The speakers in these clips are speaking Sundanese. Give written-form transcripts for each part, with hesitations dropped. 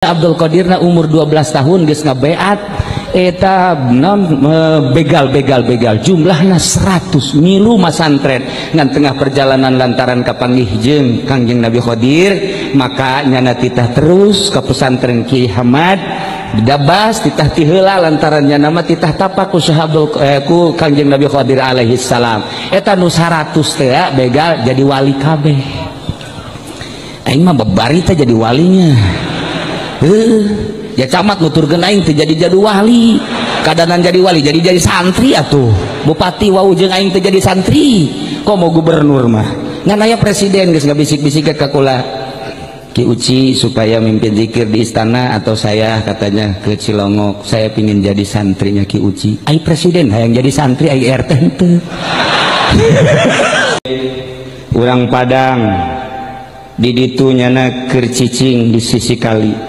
Abdul Qadirna umur 12 tahun geus ngabeat eta non begal begal begal jumlahna 100 milu masantren ngan tengah perjalanan lantaran kapanggih jeung Kangjeng Nabi Khadir maka nyana titah terus ka pesantren Ki Hamad dabas titah ti heula lantaran nyana mah titah tapak ku Abdul ku Kangjeng Nabi Khadir alaihi salam eta nu 100 teh begal jadi wali kabeh. Aing mah babari teh jadi walinya. Ya camat nuturkeun aing teh jadi jadi wali, kadanan jadi wali jadi santri atuh. Bupati wau jeung aing teh jadi santri, komo gubernur mah. Ngan aya presiden geus ngabisik-bisik ka kula. Ki Uci supaya mimpin zikir di istana atau saya katanya ke Cilongok, saya pingin jadi santrinya Ki Uci. Ai presiden hayang jadi santri ai RT henteu. Urang Padang di ditu nyana keur cicing di sisi kali.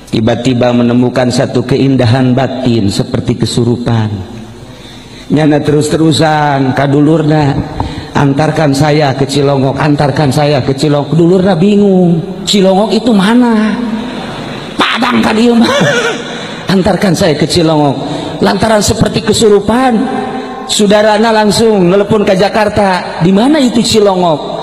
Tiba-tiba menemukan satu keindahan batin seperti kesurupan. Nyana terus-terusan kadulurna, antarkan saya ke Cilongok, antarkan saya ke Cilongok. Dulurna bingung, Cilongok itu mana? Padang kan ieu mah. Antarkan saya ke Cilongok. Lantaran seperti kesurupan, saudarana langsung telepon ke Jakarta, di mana itu Cilongok?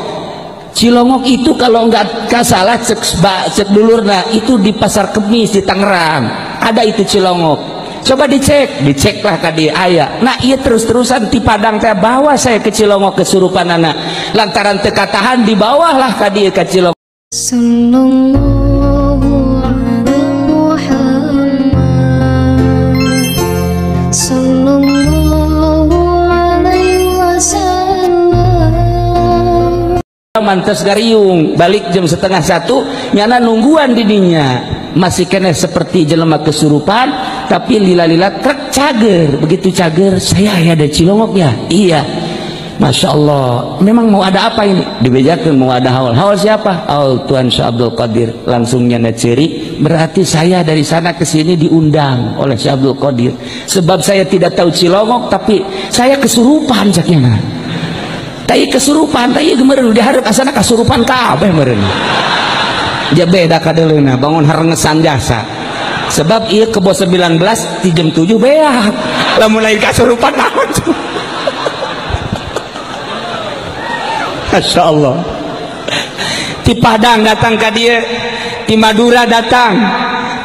Cilongok itu kalau nggak salah cek dulurna itu di Pasar Kemis di Tangerang ada itu Cilongok. Coba dicek, diceklah ka dieu aya. Nah iya terus-terusan di Padang teh bawa saya ke Cilongok kesurupan anak. Lantaran teu katahan dibawahlah ka dieu ka Cilongok. Sallallahu ala Muhammad, sallallahu alaihi wasallam. Mantes gariung balik jam 12:30 nyana nungguan didinya masih kene seperti jelema kesurupan tapi lila-lila truk cager. Begitu cager, saya ya ada Cilongok ya, iya Masya Allah, memang mau ada apa ini? Dibejakan mau ada haul. Haul siapa? Haul Tuan Syekh Abdul Qadir. Langsung nyana ceri, berarti saya dari sana ke sini diundang oleh Syekh Abdul Qadir. Sebab saya tidak tahu Cilongok tapi saya kesurupan cak nyana. Tai kesurupan, tai meureun dihareup asana kasurupan kabeh meureun. Dia beda kadeleuna, bangun harengesan jasa. Sebab ieu kebo 19 di jam 7 beak. Lamun lain kasurupan naon. Masya Allah. Di Padang datang ka dieu, di Madura datang,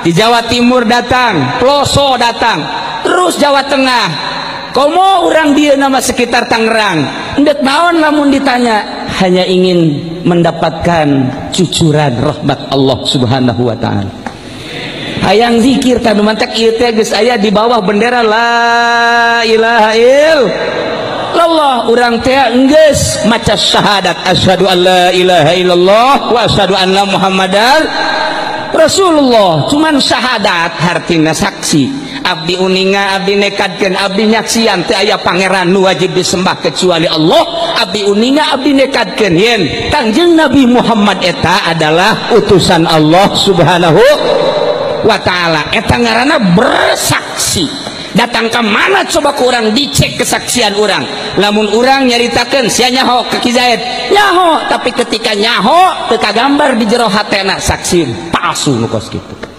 di Jawa Timur datang, Ploso datang, terus Jawa Tengah. Komo orang dia nama sekitar Tangerang ndek naon lamun ditanya hanya ingin mendapatkan cucuran rahmat Allah Subhanahu wa taala. Hayang zikir tanu mantak ieu teh geus aya di bawah bendera la ilaha illallah. Urang teh geus maca syahadat asyhadu an la ilaha illallah wa asyhadu anna Muhammadar Rasulullah. Cuman syahadat hartina saksi. Abdi uninga, abdi nekadkeun, abdi nyaksian teu aya pangeran nu wajib disembah kecuali Allah. Abdi uninga, abdi nekadkeun yen Kangjeng Nabi Muhammad eta adalah utusan Allah Subhanahu wa taala. Eta ngaranna bersaksi. Datang ke mana coba ku urang dicek kesaksian urang. Lamun urang nyaritakeun sia nyaho ka Ki Zaid, nyaho, tapi ketika nyaho teu kagambar di jero hatena saksi palsu nu kos kitu.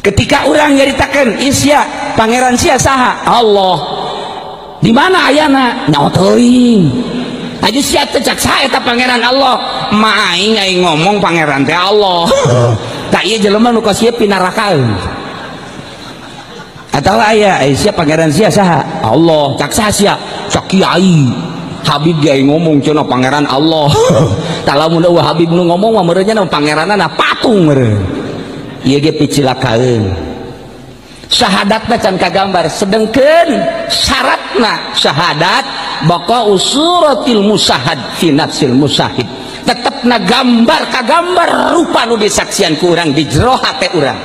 Ketika orang nyaritakeun isya pangeran sia saha? Allah. Di mana ayana? Nyaho teuing. Aju sia teh cak saha eta pangeran Allah? Ma aing aing ngomong pangeran teh Allah. Tah ieu jelema nu kos ieu pinarakaeun. Atawa aya sia pangeran sia saha? Allah. Cak saha sia? Cak kiai. Habib ge ngomong cenah pangeran Allah. Tah lamun eueuh Habib nu ngomong mah meureun nya pangeranna patung meureun. Ieu ge picilakaeun. Syahadatna can kagambar, sedengkeun syaratna syahadat baqa usuratil musahad fi nafsil musahid. Tetepna gambar kagambar rupa nu disaksian ku urang di jero hate urang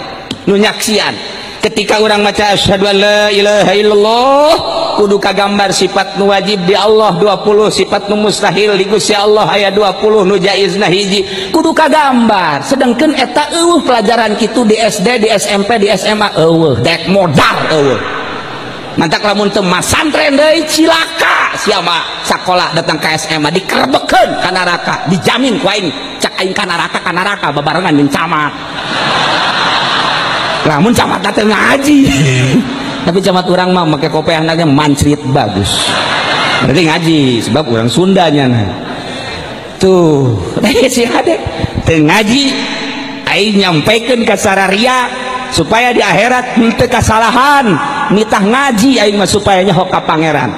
nu nyaksian. Ketika urang maca asyhadu an la ilaha illallah kudu kagambar sifat nu wajib di Allah 20, sifat nu mustahil di Gusti Allah aya 20, nu jaizna hiji, kudu kagambar. Sedengkeun eta eueuh pelajaran kitu di SD, di SMP, di SMA eueuh, dek modal eueuh. Mantak lamun teu masantren deui cilaka sia mah sakola datang ka SMA dikerebekeun ka neraka, dijamin ku aing cak aing ka neraka babarengan jeung camat. Lamun camat teh ngaji. Tapi camat urang mah make kopeahna ge mancrit bagus. Berarti ngaji sebab urang Sundanya nah. Tuh, si hade teu ngaji aing nyampaikan ka sararia supaya di akhirat henteu kasalahan nitah ngaji aing mah supaya nyaho ka pangeran.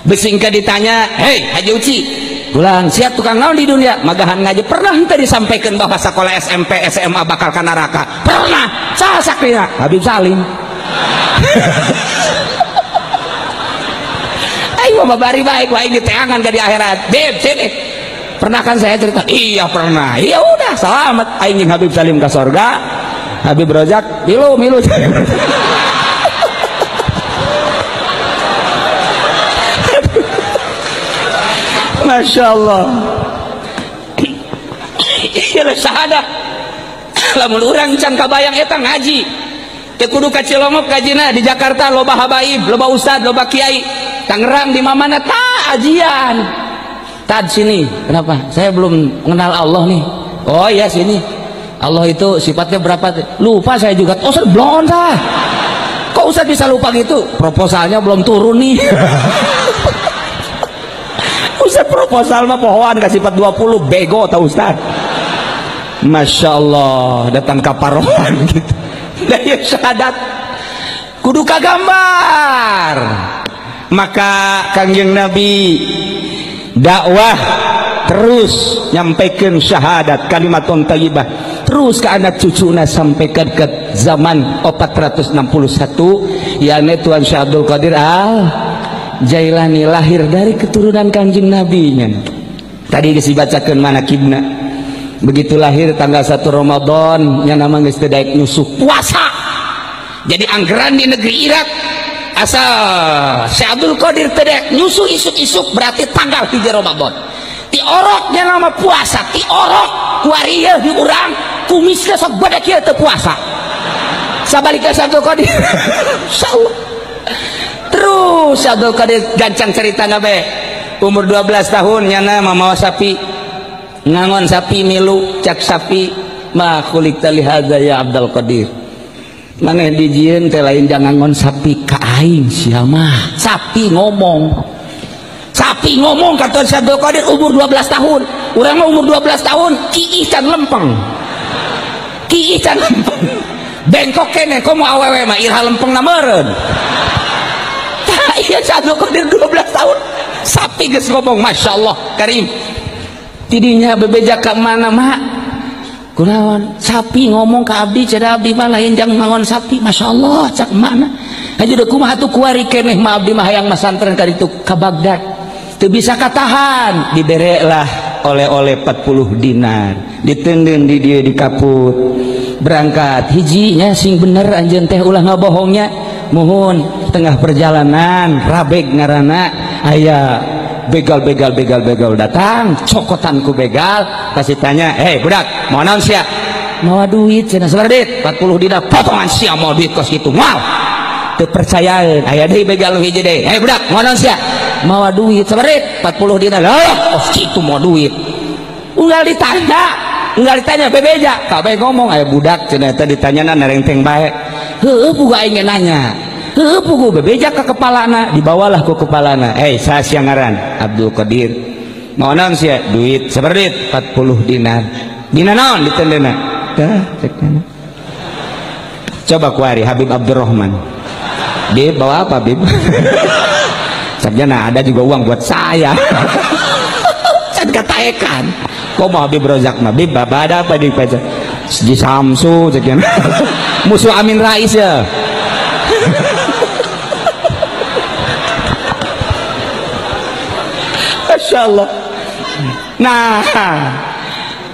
Besingka ditanya, "Hei Haji Uci, ulang siap tukang naon di dunia?" Magahan ngaji pernah henteu disampaikan bahwa sekolah SMP SMA bakal ka neraka? Pernah. Saha sakrina? Habib Salim. Aing mah bari baik wae diteangan ka di akhirat. Beb sini. Pernah kan saya cerita? Iya pernah. Iya udah selamat aing jeung Habib Salim ka sorga. Habib Rozak milu milu. Masya Allah. Iya syahadah. Lamun urang can kabayang eta ngaji. Teu kudu ka Cilongok ngajina di Jakarta loba habaib, loba ustad, loba kiai. Tangerang di mana ta ajian. Tad sini, kenapa? Saya belum kenal Allah nih. Oh iya sini. Allah itu sifatnya berapa? Lupa saya juga. Oh, Ustaz blon dah. Kok Ustaz bisa lupa gitu? Proposalnya belum turun nih. Ustaz proposal mah pohoan kasih sifat 20 bego tau Ustaz. Masya Allah datang ke parohan gitu. Dari syahadat kudu kagambar. Maka Kangjeng Nabi dakwah terus nyampaikan syahadat kalimatun thayyibah terus ke anak cucuna sampai ke zaman 461 yakni Tuan Syekh Abdul Qadir Al Jailani lahir dari keturunan Kanjeng Nabi nya. Tadi geus dibacakeun manakibna. Begitu lahir tanggal 1 Ramadan nya nama geus teu daek nyusuh puasa. Jadi anggaran di negeri Irak asal Syekh Abdul Qadir teu daek nyusuh isuk-isuk berarti tanggal 3 Ramadan. Ti oroknya nama puasa, ti orok kuari ieu di urang kumisna sok badak ieu teu puasa. Sabalikna Syekh Abdul Qadir. Insyaallah. Terus Syekh Abdul Qadir gancang ceritana bae. Umur 12 tahun nyana mamawa sapi. Ngangon sapi milu cak sapi ma khuliqta li hadza ya Abdul Qadir. Maneh dijieun teh lain jangan ngangon sapi ka aing sia mah. Sapi ngomong. Sapi ngomong kata Syekh Abdul Qadir umur 12 tahun. Urang mah umur 12 tahun kiih can lempeng. Kiih can lempeng. Bengkok keneh komo awewe mah iraha lempengna meureun. Tah ieu Syekh Abdul Qadir 12 tahun sapi geus ngomong Masya Allah Karim. Tidinya bebeja ka mana mak? Kunaon? Sapi ngomong ka abdi cenah abdi mah lain jang ngangon sapi. Masya Allah cak mana? Haji deuk kumaha atuh kuari keneh mah abdi mah hayang masantren ka ditu ka Baghdad. Teu bisa katahan, diberelah oleh-oleh 40 dinar. Diteundeun di dieu di kaput. Berangkat hijinya sing bener anjeun teh ulah ngabohongnya. Muhun tengah perjalanan rabeg ngaranna aya begal begal begal begal datang cokotan ku begal kasih tanya, "Hei budak, mau naon sia?" "Mawa duit cenah." "Sabaraha duit?" 40 dinar. "Potongan sia mau duit kos kitu." Moal. Teu percayaan. Aya deui begal nu hiji deui. "Hei budak, mau naon sia?" "Mawa duit." "Sabaraha duit?" 40 dinar. "Lah, kos kitu mau duit." Unggal ditanya bebeja. Kabeh ngomong aya budak cenah eta ditanyana nerengteng bae. Heueuh pugu aing nanya. Heueuh pugu bebeja ka kepalana, dibawalah ku kepalana. "Hei, saha sia ngaran?" "Abdul Qadir." "Mau naon sia?" "Duit." "Sabaraha duit?" 40 dinar. "Dina naon ditendeuna?" Tah, cek kana. Coba kuari Habib Abdurrahman. Bib, bawa apa, Bib? Sarjana ada juga uang buat saya. Can kataekan. Kok mau Habib Rozak mah? Bib, bapak ada apa di pajak? Di Samsu, cek musuh Amin Rais ya. Masya Allah. Nah,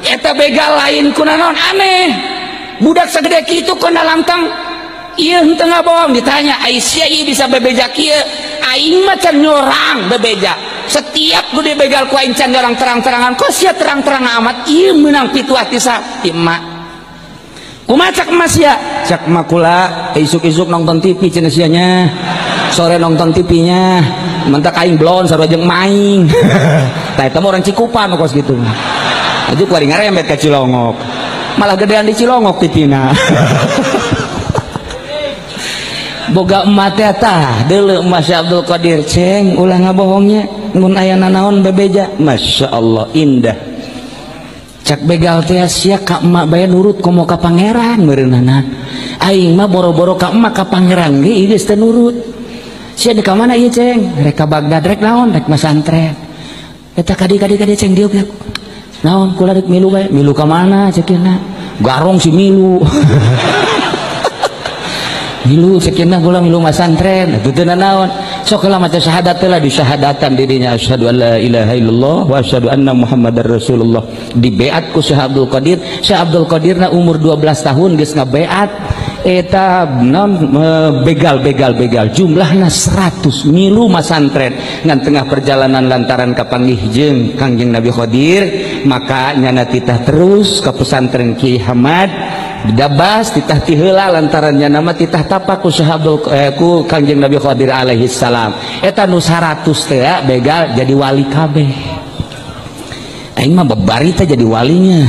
eta begal lain kunaon aneh. Budak segede kitu kena lantang. Ieu henteu ngabohong ditanya, "Aisyah ieu bisa bebeja kieu?" Aing mah can nyorang bebeja. Setiap gede begal ku aing can nyorang terang-terangan. Kok sia terang-terang amat? Ieu meunang pituah ti ti emak. Kumaha cak emak sia? Cak emak kula isuk-isuk nonton TV cenah sia nya. Sore nonton TV-nya. Mentak aing blon sarua jeung maing. Tah eta mah urang Cikupan kos kitu. Aju kuari ngarembet ka Cilongok. Malah gedean di Cilongok titina. Boga emak teh tah deuleu Mas Abdul Qadir ceng ulah ngabohongnya mun aya nanaon bebeja. Masya Allah indah. Cak begal teh sia ka emak bae nurut komo ka pangeran meureunana. Aing mah boro-boro ka emak ka pangeran ge geus teu nurut. Sia di ka mana ieu ceng? Rek ka Bagdad rek naon? Rek masantren. Eta kadi-kadi ceng diuk. Naon kula rek milu bae? Milu ka mana ceukina? Garong si milu. Milu ceukina kula milu masantren. Atuh teu nanaon. Sok heula maca syahadat teh lah disyahadatan dirinya asyhadu alla ilaha illallah wa asyhadu anna muhammadar rasulullah. Dibeat ku Syekh Abdul Qadir. Syekh Abdul Qadirna umur 12 tahun geus ngabeat eta non begal jumlahna 100 milu masantren. Ngan tengah perjalanan lantaran kapanggih jeung Kangjeng Nabi Khadir maka nyana titah terus ka pesantren Ki Hamad Dabas titah ti heula lantaran nyana mah titah tapak ku Syekh Abdul ku Kangjeng Nabi Khadir alaihi salam. Eta nu 100 teh begal jadi wali kabeh. Aing mah babari teh jadi walinya.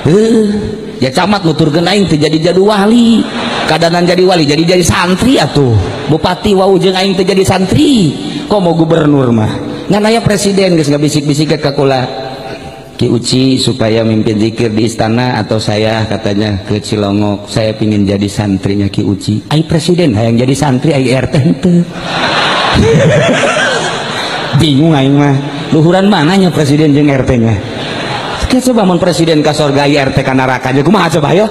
Heuh, ya camat nuturkeun aing teh jadi wali. Kadanan jadi wali jadi santri atuh. Bupati wau jeung aing teh jadi santri. Komo gubernur mah. Ngan aya presiden geus ngabisik-bisik ka kula. Ki Uci supaya mimpin zikir di istana atau saya katanya ke Cilongok, saya pingin jadi santrinya Ki Uci. Ai presiden hayang jadi santri ai RT henteu. Bingung aing mah. Luhuran mananya presiden jeung RT-nya? Kita coba mun presiden ka sorga ai RT ka neraka nya kumaha coba ayo?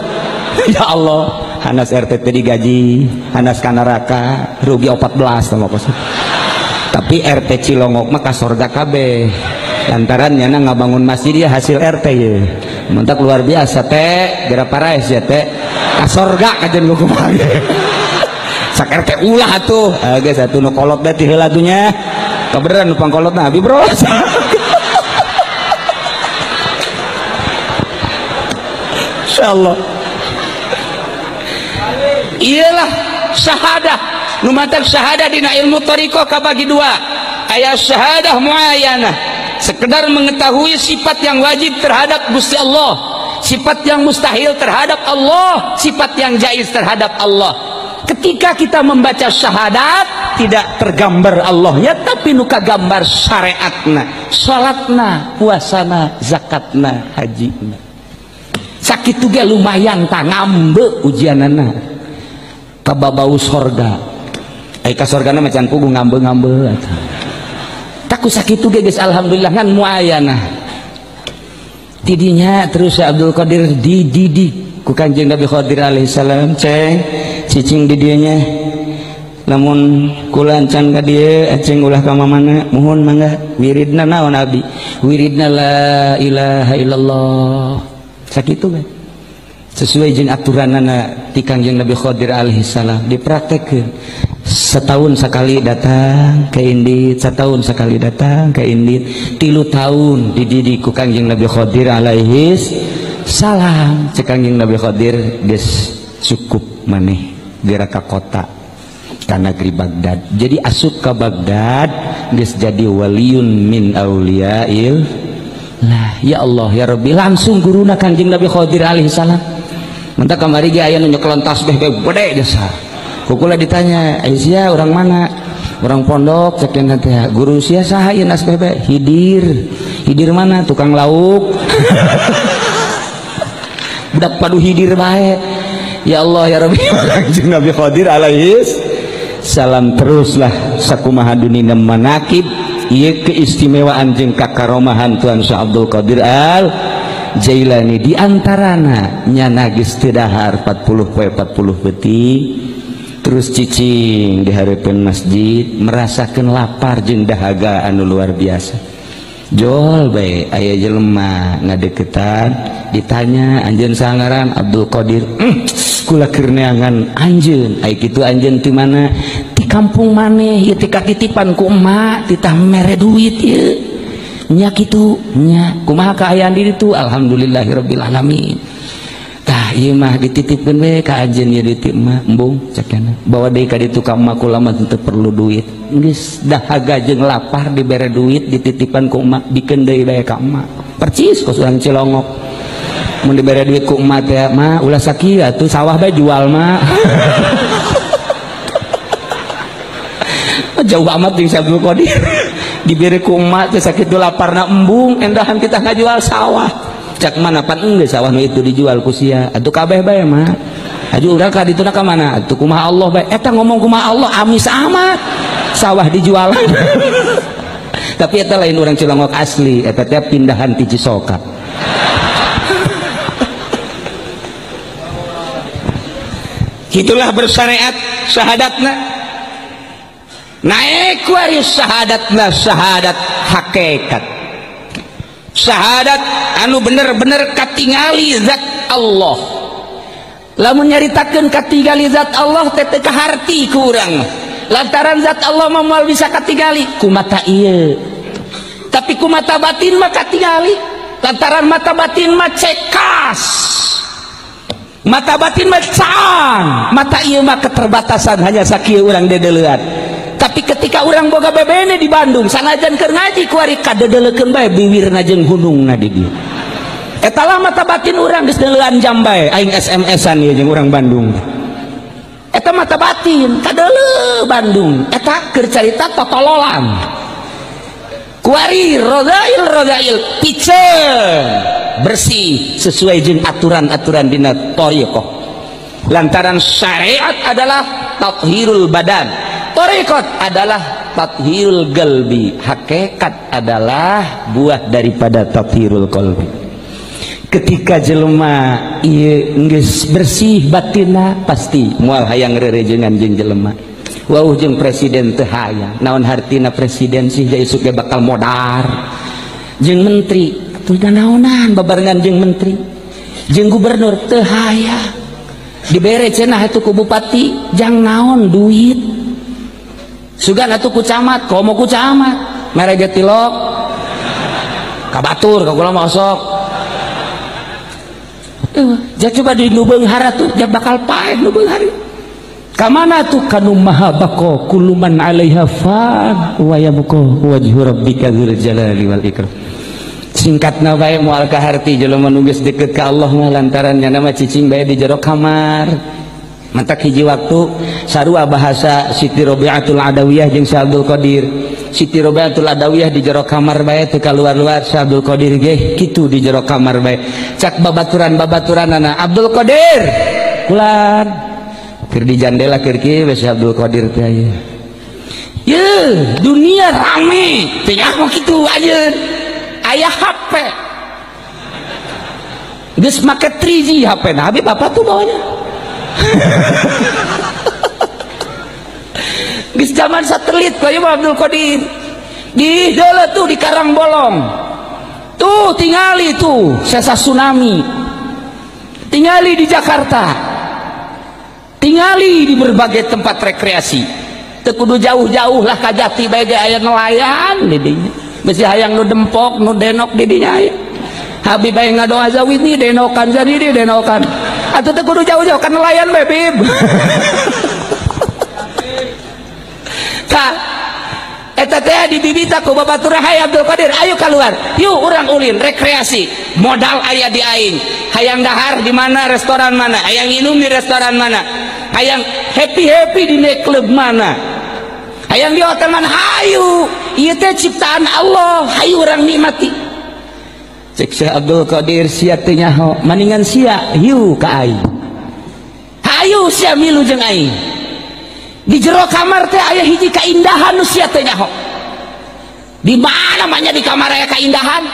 Ya Allah, hanas RT teh digaji, hanas ka neraka rugi 14 sama kos. Tapi RT Cilongok mah ka sorga kabeh. Lantaran nyana ngabangun masjid ya hasil RT ya. Mentak luar biasa teh, geura paraes ya teh. Ka sorga kajen kumaha ge. Sak RT ulah atuh. Geus atuh nu kolot teh ti heula atuh nya. Kabeneran nu pangkolotna abi bro. Insyaallah. Iyalah syahadah. Nu matak syahadah dina ilmu thariqah kabagi dua. Aya syahadah muayyanah, sekedar mengetahui sifat yang wajib terhadap Gusti Allah, sifat yang mustahil terhadap Allah, sifat yang jaiz terhadap Allah. Ketika kita membaca syahadat tidak tergambar Allahnya, tapi nuka gambar syariatna, salatna, puasana, zakatna, hajina. Sakitu ge lumayan ta ngambe ujianana kababau sorga. Ai ka sorgana mah can puguh ngambe-ngambe atuh. Taku sakitu ge geus alhamdulillah ngan muayanah. Tidinya terus Abdul Qadir dididik ku Kanjeng Nabi Khadir alaihi salam, ceng cicing di dieu nya. Lamun kula encan ka dieu aceng ulah ka mamana, muhun mangga wiridna naon abdi? Wiridna la ilaha illallah. Sakitu we. Sesuai jeung aturanana ti Kanjeng Nabi Khadir alaihi salam dipraktekkeun. Setahun sekali datang ke Indit, setahun sekali datang ke Indit, 3 tahun dididik ku Kangjeng Nabi Khadir alaihi salam. Cek Kangjeng Nabi Khadir geus cukup maneh geura ka kota ka negeri Baghdad. Jadi asup ka Baghdad geus jadi waliyun min auliyail lah. Ya Allah ya Rabbi, langsung guruna Kangjeng Nabi Khadir alaihi salam. Mentak kamari ge aya nu nyekelon tasbih gede jasa. Kukula ditanya, "Aisyah orang mana?" "Orang pondok," cek teh. "Guru sia saha ieu nasbeh?" "Hidir." "Hidir mana?" "Tukang lauk." Budak padu hidir bae. Ya Allah ya Rabbi, Kanjeng Nabi Khadir alaihi salam teruslah sakumaha dunina manakib ieu keistimewaan jeung kakaromahan Tuhan Syekh Abdul Qadir Al Jailani. Di antarana nyana geus teu dahar 40 poe 40 peuting. Terus cicing di hareupeun masjid merasakan lapar jeung dahaga anu luar biasa. Jol bae aya jelema ngadeukeutan ditanya anjeun sangaran Abdul Qadir. Kula keur neangan anjeun. Ai kitu anjeun ti mana? Ti kampung maneh ieu teh katitipan ku emak titah mere duit ieu. Nya kitu nya kumaha kaayaan di ditu? Alhamdulillahirabbil alamin. Tah ieu mah dititipkeun we ka anjeun ieu duit mah embung cekena. Bawa deui ka ditu ka emak kula mah teu perlu duit. Geus dahaga jeung lapar dibere duit dititipan ku emak bikeun deui bae ka emak. Percis kos urang Cilongok. Mun dibere duit ku emak teh mah ulah sakieu atuh sawah bae jual mah. Jauh amat jeung Syekh Abdul Qadir. Dibere ku emak teh sakitu laparna embung endahan kita ngajual sawah. Cak mana pan enggeus sawah nu itu dijual ku sia. Atuh kabeh bae mah. Aju urang ka dituna ka mana? Atuh kumaha Allah bae. Eta ngomong kumaha Allah amis amat. Sawah dijual. Tapi eta lain urang Cilongok asli, eta teh pindahan ti Cisoka. Itulah bersyariat syahadatna. Naik waris syahadatna syahadat hakikat. Syahadat anu bener-bener katingali zat Allah. Lamun nyaritakeun katingali zat Allah teh teu kaharti ku urang. Lantaran zat Allah mah moal bisa katingali ku mata ieu. Tapi ku mata batin mah katingali. Lantaran mata batin mah cekas. Mata batin mah caang, mata ieu mah keterbatasan hanya sakieu urang dedeulean. Tapi ketika urang boga bebene di Bandung, sanajan keur ngaji kuari kadedeleukeun bae biwirna jeung hunungna di dieu. Eta lah mata batin urang geus deuleuan jam bae aing SMS-an ieu jeung urang Bandung. Eta mata batin kadeuleu Bandung, eta keur carita totololan. Kuari rodail rodail piceun bersih sesuai jeung aturan-aturan dina thariqah. Lantaran syariat adalah tathhirul badan, thariqat adalah tathhirul qalbi, hakikat adalah buah daripada tathhirul qalbi. Ketika jelema ieu geus bersih batinna pasti moal hayang rerejengan jeung jelema. Wauh jeung presiden teu hayang, naon hartina presiden sih ja isuk ge bakal modar. Jeung menteri atuh naonan babarengan jeung menteri, jeung gubernur teu hayang. Dibere cenah atuh ku bupati jang naon duit. Sugan atuh ku camat, komo ku camat, mere ge tilok ka batur ka kula mah osok. Ja coba di nu beunghar atuh ja bakal paeh nu beunghar. Ka mana tuh kanu maha baqo kullu man 'alaiha fan wa yabqa wajhu rabbika dzul jalali wal ikram. Singkatna bae moal kaharti jelema nu geus deket ka Allah mah lantaran nya nama cicing bae di jero kamar. Mantak hiji waktu sarua bahasa Siti Robiatul Adawiyah jeung Syekh Abdul Qadir. Siti Robiatul Adawiyah di jero kamar bae teu kaluar-luar, Syekh Abdul Qadir ge kitu di jero kamar bae. Cak babaturan-babaturanana Abdul Qadir kulan keur di jandela keur kieu we Syekh Abdul Qadir teh aya. Ye, dunia rame, teh aku kitu ayeuna. Aya HP. Geus make 3G HP na Habib apa tuh bawanya? Geus zaman satelit kaya Abdul Qadir. Di deuleu tuh di Karangbolong. Tuh tingali tuh sesa tsunami. Tingali di Jakarta. Tingali di berbagai tempat rekreasi. Teu kudu jauh-jauh lah ka Jati bae ge aya nelayan di dinya. Besi hayang nu dempok nu denok di dinya aya. Habib bae ngadoa zawini denokan jadi denokan. Atuh teu kudu jauh-jauh ka nelayan bae Bib. Ka eta teh dibibita ku babatur Hayy Abdul Qadir, ayo keluar. Yuk urang ulin rekreasi. Modal aya di aing. Hayang dahar di mana, restoran mana, hayang minum di restoran mana, hayang happy-happy di nightclub mana, hayang di hotel mana, hayu. Ieu teh ciptaan Allah, hayu urang nikmati. Cek Syekh Abdul Qadir sia teu nyaho, maningan sia hiu ka aing. Hayu sia milu jeung aing. Di jero kamar teh aya hiji kaindahan nu sia teu nyaho. Di mana mah nya di kamar aya kaindahan?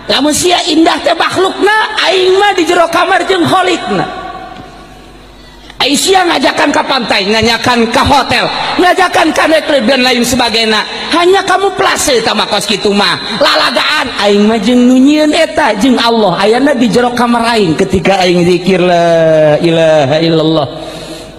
Lamun sia indah teh makhlukna, aing mah di jero kamar jeung kholikna. Aisyah ngajakan ke pantai, ngajakan ke hotel, ngajakan ke nightclub dan lain sebagainya. Hanya kamu plase tama kos kitu mah. Lalagaan aing mah jeung nu nyieun eta jeung Allah ayana di jero kamar aing ketika aing zikir la ilaha illallah.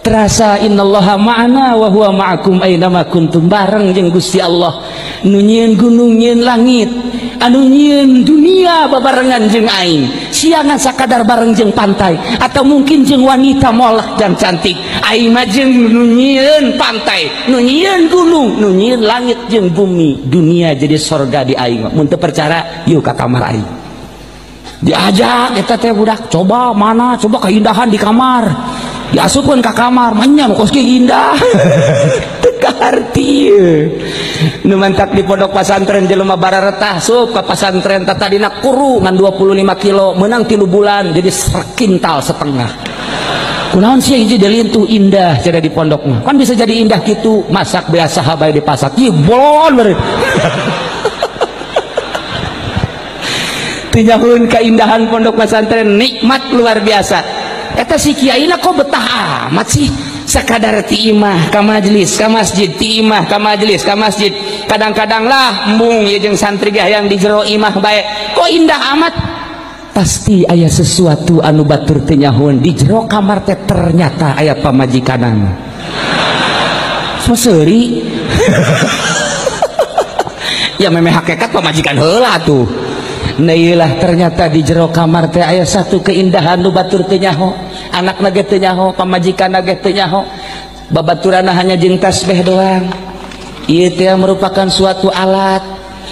Terasa innallaha ma'ana wa huwa ma'akum aina kuntum, bareng jeung Gusti Allah. Nu nyieun gunung, nyieun langit, anu nyieun dunia babarengan jeung aing. Siangan sakadar bareng jeung pantai atau mungkin jeung wanita molek dan cantik. Aing mah jeung nu nyieun pantai, nu nyieun gunung, nu nyieun langit jeung bumi. Dunia jadi sorga di aing. Mun teu percaya, yuk ka kamar aing. Diajak eta teh budak, coba mana, coba keindahan di kamar. Diasupkeun ka kamar, manya nu kos kieu indah. Teu kaharti. Nu mantak di pondok pasantren jelema bararetah sup ka pasantren tatadina kuru ngan 25 kilo, menang 3 bulan jadi sekintal setengah. Kunaon sih hiji delintuh indah jadi di pondok mah. Kan bisa jadi indah kitu, masak biasa habai dipasak. Ih bolon beureut. Tinjauhun keindahan pondok pesantren nikmat luar biasa. Eta si kiaina kok betah amat sih, sakadar ti imah ka majelis ka masjid, ti imah ka majelis ka masjid. Kadang-kadang lah embung ieu jeung santri ge hayang di jero imah bae. Kok indah amat? Pasti aya sesuatu anu batur teu nyahoeun di jero kamar teh, ternyata aya pamajikanana. So seuri. Ya memeh hakikat pamajikan heula tuh. Nah iyalah ternyata di jero kamar teh aya satu keindahan nu batur teu nyaho, anakna ge teu nyaho, pamajikanna ge teu nyaho, babaturanna hanya jeung tasbih doang. Ieu teh merupakan suatu alat.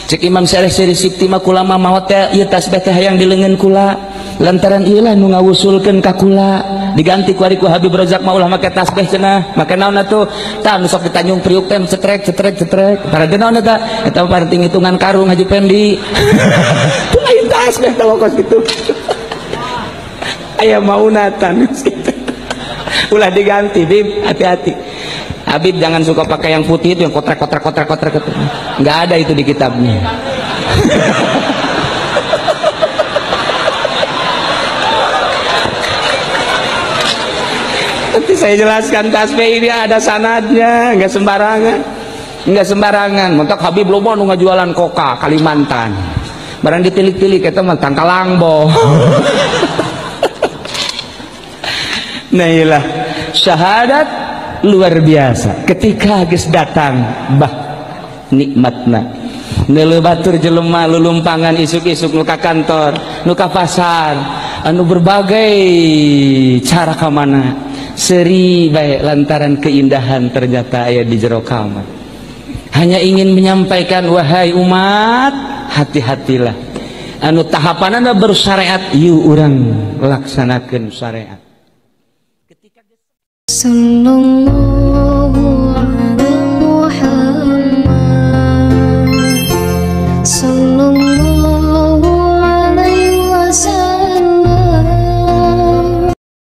Cek Imam Syarif Sibti mah kulama maot teh ieu tasbih teh hayang di leungeun kula, lantaran ieu lah nu ngawusulkeun ka kula. Diganti ku ari ku Habib Rozak mah ulah make tasbih cenah, make naon atuh? Tah nu sok di Tanjung Priuk teh cetrek cetrek cetrek. Parade naon eta? Eta mah penting hitungan karung Haji Pendi. Tuh lain tasbih teh kos kitu. Aya maunatan kitu. Ulah diganti, Bib, hati-hati. Habib jangan suka pakai yang putih itu yang kotrek kotrek kotrek kotrek. Nggak ada itu di kitabnya. Nanti saya jelaskan tasbih ini ada sanadnya, nggak sembarangan, nggak sembarangan. Mentok Habib loba nu ngajualan koka Kalimantan. Barang ditilik-tilik eta mah tangkalangbo. Nah iyalah syahadat luar biasa. Ketika geus datang bah nikmatna. Neuleuh batur jelema lulumpangan isuk-isuk nu ka kantor, nu ka pasar, anu berbagai cara ka mana. Seri bae lantaran keindahan ternyata aya di jero kamar. Hanya ingin menyampaikan wahai umat, hati-hatilah. Anu tahapanana bersyariat, yuk urang laksanakeun syariat. Sallallahu